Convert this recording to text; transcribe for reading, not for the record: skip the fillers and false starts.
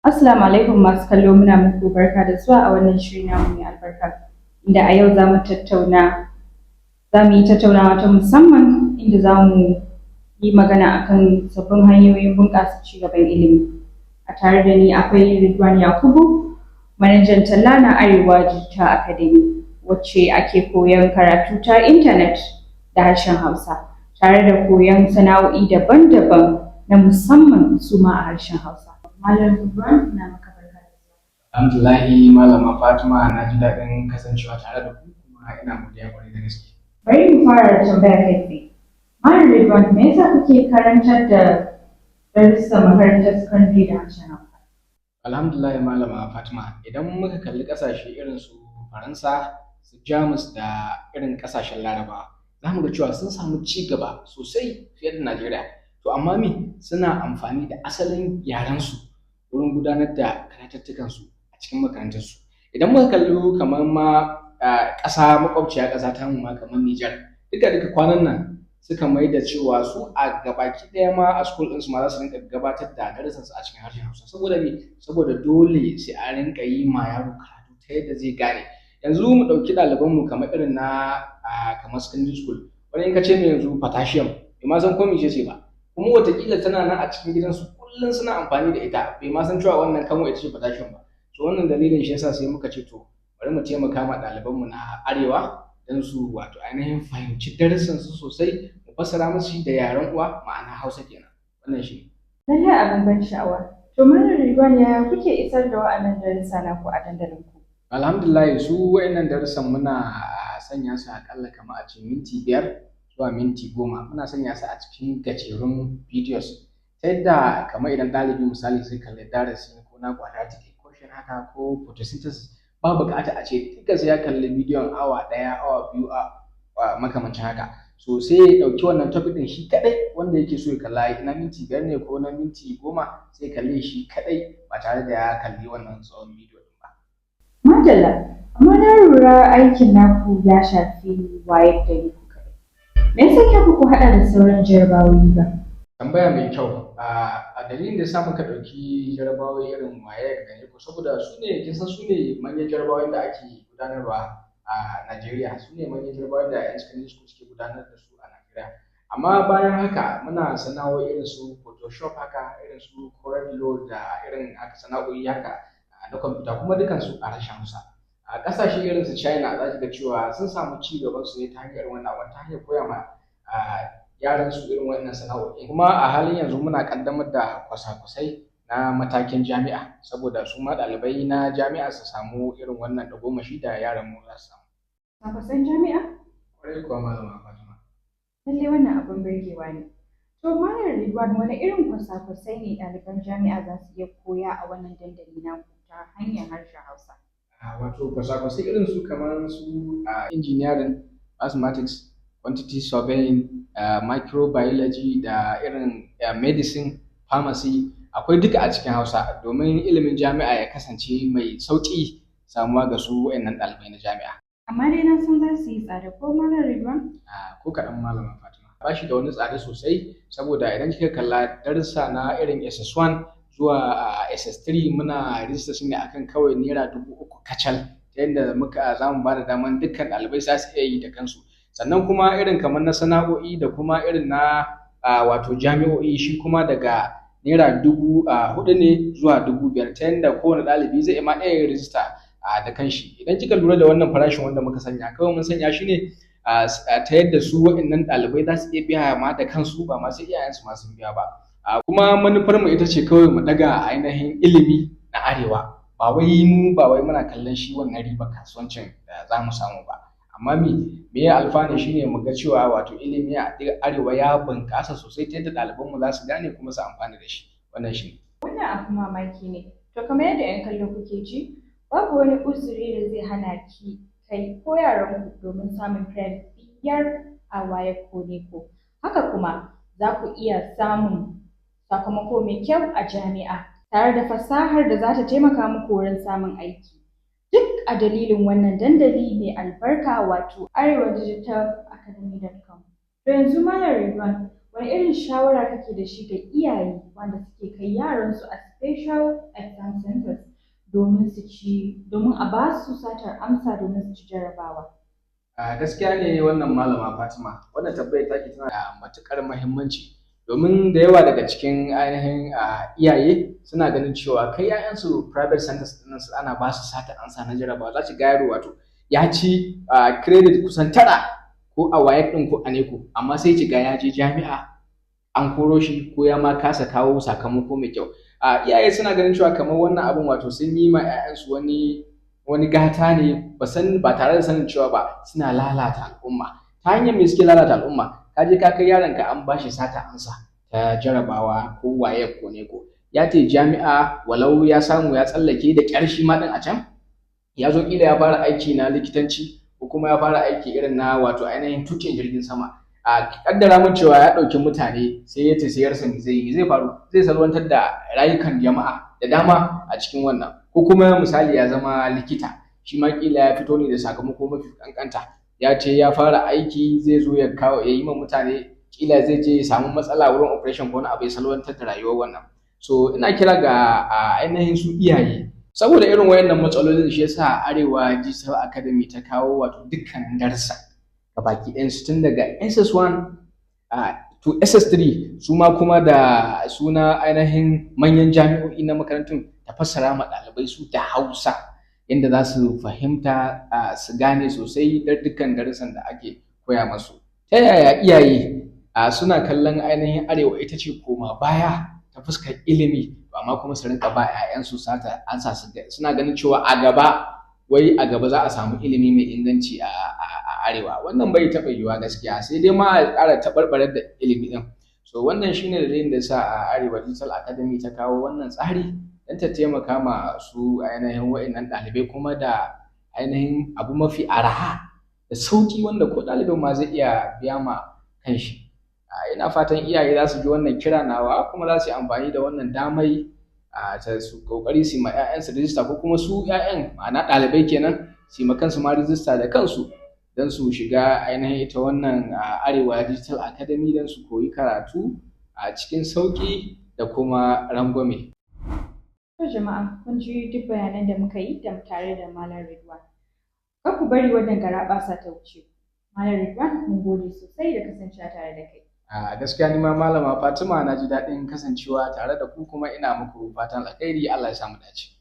Assalamu alaikum masu kallo, muna muku barka da zuwa a wannan shiri namu mai albarka, inda a yau za mu yi tattaunawa ta musamman inda za mu yi magana akan sabbin hanyoyin bunƙasa cigaban ilimi. A tare da ni akwai Ridwan Yakubu, manajan talla na Arewa Digital Academy, wacce ake koyon karatu ta intanet da harshen Hausa, tare da koyon sana'o'i daban-daban na musamman su ma a harshen Hausa. Malam Ridwan, ina maka barka da zuwa. Alhamdulillahi, Malama Fatima, na ji daɗin kasancewa tare da ku kuma ina godiya ƙwarai da gaske. Bari mu fara da tambaya kai tsaye. Malam Ridwan, me yasa kuke karantar da darussan makarantar sakandare da harshen Hausa? Alhamdulillah, Malama Fatima, idan muka kalli ƙasashe irin su Faransa, su Jamus da irin ƙasashen Larabawa, za mu ga cewa sun samu ci gaba sosai fiye da Najeriya. To amma me, suna amfani da asalin yarensu wurin gudanar da karatuttukansu a cikin makarantunsu. Idan muka kalli kamar ma ƙasa maƙwabciya, ƙasa tamu ma kamar Nijar, duka duka kwanan nan suka mai da cewa su a gabaki ɗaya ma a school ɗinsu ma za su rinƙa gabatar da darussansu a cikin harshen Hausa. Saboda me? Saboda dole sai an rinƙa yi ma yaro karatu ta yadda zai gane. Yanzu mu ɗauki ɗalibanmu kamar irin na kamar secondary school, wani in ka ce mai yanzu potassium, bai ma san ko mece ce ba. Kuma wataƙila tana nan a cikin gidansu, kullum suna amfani da ita, bai ma san cewa wannan kanwa ita ce potassium ba. So wannan dalilin shi yasa sai muka ce to bari mu taimaka ma ɗalibanmu na Arewa don su wato ainihin fahimci darussansu sosai, mu fassara musu da yaren uwa, ma'ana Hausa kenan. Wannan shi ne. Lallai abin ban sha'awa. To Malam Ridwan, yaya kuke isar da wa'annan darussa naku a dandalin ku? Alhamdulillah, su wa'innan darussan muna sanya su aƙalla kamar a ce minti 5 zuwa minti 10. Muna sanya su a cikin gajerun videos ta yadda kamar idan ɗalibi misali zai kalli darasi ko na quadratic equation haka ko photosynthesis, ba buƙatar a ce duka sai ya kalli bidiyon awa 1, awa 2, a makamancin haka. So sai ya ɗauki wannan topic ɗin shi kaɗai wanda yake so ya kalla, na minti 5 ne ko na minti 10, sai ya kalle shi kaɗai ba tare da ya kalli wannan tsawon bidiyo ɗin ba. Madalla, amma na lura aikin naku ya shafi WAEC da NECO kaɗai. Me ya sanya ba ku haɗa da sauran jarabawoyi ba? Tambaya mai kyau. A dalilin da ya sa muka ɗauki jarabawoyi irin WAEC da NECO, saboda su ne, kin san, su ne manyan jarabawoyin da ake gudanarwa a Najeriya, su ne manyan jarabawoyin da 'yan secondary school suke gudanar da su a Najeriya. Amma bayan haka muna sana'o'i irin su Photoshop haka, irin su Corel da irin haka sana'o'i haka na kwamfuta, kuma dukansu a harshen Hausa. A ƙasashe irin su China, za ki ga cewa sun samu ci gaban su ne ta hanyar wannan abun, ta hanyar koya ma yaran su irin wannan sana'o'i. Kuma a halin yanzu muna ƙaddamar da kwasa-kwasai na matakin jami'a, saboda su ma ɗalibai na jami'a su samu irin wannan tagomashi da yaran mu za su samu. Kwasa-kwasan jami'a? Ƙwarai kuwa, Malama Fatima. Lallai wannan abin burgewa ne. To Malam Ridwan, wane irin kwasa-kwasai ne ɗaliban jami'a za su iya koya a wannan dandali naku ta hanyar harshen Hausa? Wato kwasa-kwasai irin su kamar su engineering, mathematics, quantity surveying, microbiology da irin medicine, pharmacy, akwai duka a cikin Hausa domin ilimin jami'a ya kasance mai sauƙi samuwa ga su waɗannan ɗalibai na jami'a. Amma dai na san za su yi tsada ko, Malam Ridwan? Ko kaɗan, Malama Fatima. Ba shi da wani tsada sosai, saboda idan kika kalla darussa na irin SS1 zuwa SS3, muna rijista su ne akan kawai ₦3,000 kacal, ta yadda muka za mu ba da daman dukkan ɗalibai za su iya yi da kansu. Sannan kuma irin kamar na sana'o'i da kuma irin na wato jami'o'i, shi kuma daga ₦4,000 ne zuwa 5,000, ta yadda kowane ɗalibi zai ma iya yin rijista da kanshi. Idan kika lura da wannan farashin wanda muka sanya, kawai mun sanya shi ne ta yadda su waɗannan ɗalibai za su iya biya ma da kansu, ba ma sai iyayensu ma sun biya ba. Kuma manufar mu ita ce kawai mu ɗaga ainihin ilimi na Arewa, ba wai mu ba wai muna kallon shi wannan ribar kasuwancin da za mu samu ba. Amma me alfanu shine mu ga cewa wato ilimi a Arewa ya bunƙasa sosai ta yadda ɗalibanmu za su gane kuma su amfana da shi. Wannan shi ne. Wannan abin mamaki ne. To kamar yadda 'yan kallo kuke ji, babu wani uzuri da zai hana ki kai ko yaranku domin samun credit 5 a WAEC ko NECO. Haka kuma za ku iya samun sakamako mai kyau a jami'a tare da fasahar da za ta taimaka muku wurin samun aiki. Duk a dalilin wannan dandali mai albarka, wato arewaDigitalAcademy.com. To yanzu Malam Ridwan, wani irin shawara kake da shi ga iyaye wanda suke kai yaransu a special exam centers domin su ci, domin a ba su satar amsa domin su ci jarabawa? A gaskiya ne wannan, Malama Fatima, wannan tambayar taki tana da matuƙar muhimmanci, domin da yawa daga cikin ainihin iyaye suna ganin cewa kai 'ya'yansu private centers ɗin su ana ba su sata ansa na jarabawa. Za ki ga yaro wato ya ci credit kusan 9 ko a WAEC ɗin ko a NECO, amma sai ki ga ya je jami'a an koro shi ko ya ma kasa kawo sakamako mai kyau. Iyaye suna ganin cewa kamar wannan abun wato sun yi ma 'ya'yansu wani gata ne, ba san ba tare da sanin cewa ba suna lalata al'umma. Ta hanyar me suke lalata al'umma? Ka je ka kai yaronka an ba shi sata ansa ta jarabawa ko WAEC ko NECO, ya je jami'a, walau ya samu ya tsallake da ƙyar shi ma ɗin, a can ya zo ƙila ya fara aiki na likitanci ko kuma ya fara aiki irin na wato ainihin tuƙin jirgin sama. A ƙaddara mun cewa ya ɗauki mutane, sai ya tafi ya rasa me zai yi. Zai faru zai salwantar da rayukan jama'a da dama a cikin wannan. Ko kuma misali ya zama likita, shi ma ƙila ya fito ne da sakamako mafi ƙanƙanta, ya ce ya fara aiki, zai zo ya kawo ya yi ma mutane, ƙila zai je ya samu matsala wurin operation ko wani abu, ya salwantar da rayuwar wannan. So ina kira ga ainihin su iyaye, saboda irin wayannan matsalolin shi yasa Arewa Digital Academy ta kawo wato dukkanin darussa gabaki ɗayansu tun daga SS1 to SS3, su ma kuma da suna ainihin manyan jami'o'i na makarantun, ta fassara ma ɗalibai su da Hausa yadda za su fahimta, su gane sosai dukkan darussan da ake koya masu. Ta yaya iyaye suna kallon ainihin Arewa ita ce koma baya ta fuskar ilimi, amma kuma su rinka ba 'ya'yansu sata ansa, suna ganin cewa a gaba, wai a gaba za a samu ilimi mai inganci a Arewa? Wannan bai taɓa yiwuwa gaskiya, sai dai ma a ƙara taɓarɓarar da ilimi ɗin. So wannan shine dalilin da yasa a Arewa Digital Academy ta kawo wannan tsari don ta taimaka ma su ainihin wa'innan ɗalibai, kuma da ainihin abu mafi araha da sauƙi wanda ko ɗalibin ma zai iya biya ma kanshi. Ina fatan iyaye za su ji wannan kira nawa, kuma za su yi amfani da wannan damai ta su ƙoƙari su yi ma 'ya'yansu rijista, ko kuma su 'ya'yan, ma'ana ɗalibai kenan, su yi ma kansu ma rijista da kansu don su shiga ainihin ita wannan Arewa Digital Academy don su koyi karatu a cikin sauƙi da kuma rangwame. To jama'a, kun ji duk bayanan da muka yi da tare da Malam Ridwan. Kar ku bari wannan garaɓasa ta wuce. Malam Ridwan, mun gode sosai da kasancewa tare da kai. A gaskiya ni ma, Malama Fatima, na ji daɗin kasancewa tare da ku, kuma ina muku fatan alkhairi. Allah ya sa mu dace.